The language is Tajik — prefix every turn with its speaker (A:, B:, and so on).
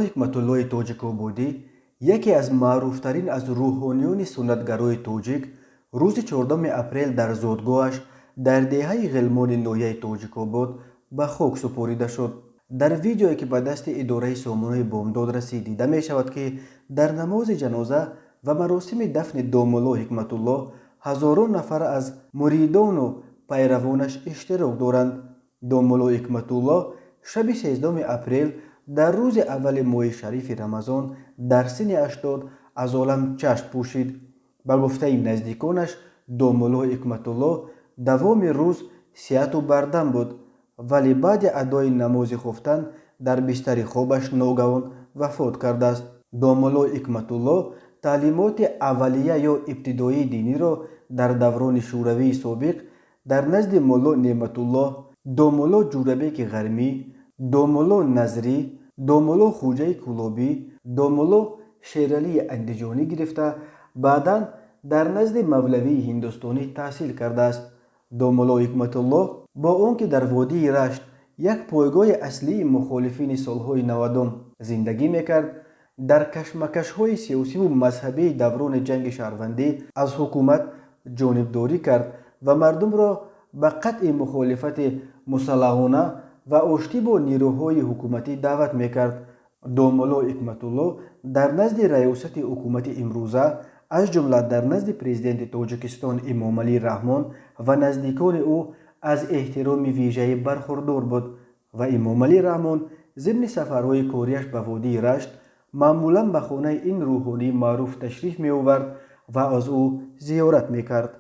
A: Ҳикматуллои Тоҷикободӣ, яке аз маъруфтарин аз рӯҳониёни суннатгарои тоҷик, рӯзи 4 апрел дар зодгоҳаш дар деҳаи Ғилмони ноҳияи Тоҷикобод ба хок супорида шуд. Дар видеое, ки ба дасти идораи Сомонаи Бомдод расид, дида мешавад, ки дар намози ҷаноза ва маросими дафни домулло Ҳикматуллоҳ ҳазорон нафар аз муридону пайравонаш иштирок доранд. Домулло Ҳикматуллоҳ шаби 13 апрел дар рӯзи аввали моҳи шарифи Рамазон дар синни 80 аз олам чашм пӯшид. Ба гуфтаи наздиконаш, домулло Ҳикматуллоҳ давоми рӯз сиҳату бардам буд, вале баъди адои намози хуфтан дар бистари хобаш ногаҳон вафот кардааст. Домулло Ҳикматуллоҳ таълимоти аввалия ё ибтидоии диниро дар даврони шӯравии собиқ дар назди мулло Неъматуллоҳ, домулло Ҷӯрабеки Ғармӣ, домулло Назрӣ, домулло Хӯҷаи Кӯлобӣ, домулло Шералии Андиҷонӣ гирифта, баъдан дар назди мавлавии ҳиндустонӣ таҳсил кардааст. Домулло Ҳикматуллоҳ бо он ки дар водии Рашт, як пойгоҳи аслии мухолифини солҳои 90-ум зиндагӣ мекард, дар кашмакашҳои сиёсиву мазҳабии даврони ҷанги шаҳрвандӣ аз ҳукумат ҷонибдорӣ кард ва мардумро ба қатъи мухолифати мусаллаҳона ва оштӣ бо нерӯҳои ҳукуматӣ даъват мекард. Домулло Ҳикматуллоҳ дар назди раёсати ҳукумати имрӯза, аз ҷумла дар назди президенти Тоҷикистон Эмомалӣ Раҳмон ва наздикони ӯ аз эҳтироми вижаӣ бархурдор буд ва Эмомалӣ Раҳмон зимни сафарҳои кориаш ба водии Рашт маъмулан ба хонаи ин рӯҳонии маъруф ташриф меовард ва аз ӯ зиёрат мекард.